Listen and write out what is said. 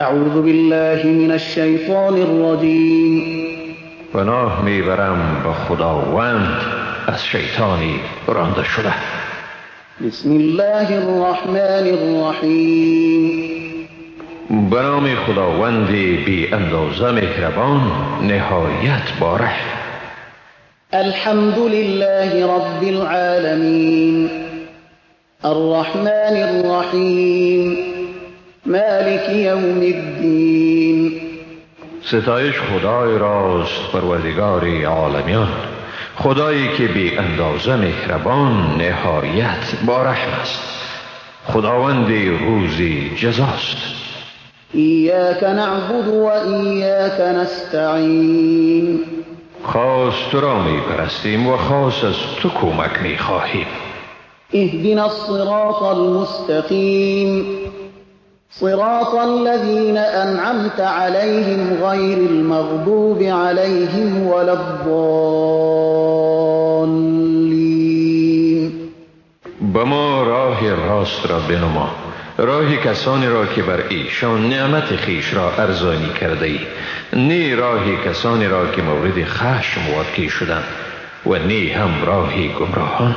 اعوذ بالله من الشیطان الرجیم. پناه میبرم به خداوند از شیطانی رانده شده. بسم الله الرحمن الرحیم. به نام خداوند بی اندازه مهربان، نهایت بارحم. الحمد لله رب العالمین، الرحمن الرحیم، مالک یوم الدین. ستایش خدای راست، پروردگار عالمیان، خدایی که بی اندازه مهربان، نهایت بارحم است، خداوند روزی جزاست. ایاک نعبد و ایاک نستعین. خاص تو را می پرستیم و خاص از تو کمک می خواهیم. اهدنا الصراط المستقیم، صراط الذين أنعمت عليهم غير المغضوب عليهم ولا الضالين. به ما راه راست را بنما، راه کسانی را که بر ایشان نعمت خویش را ارزانی کرده ای، نی راه کسانی را که مورد خشم واقع شدند و نی هم راه گمراهان.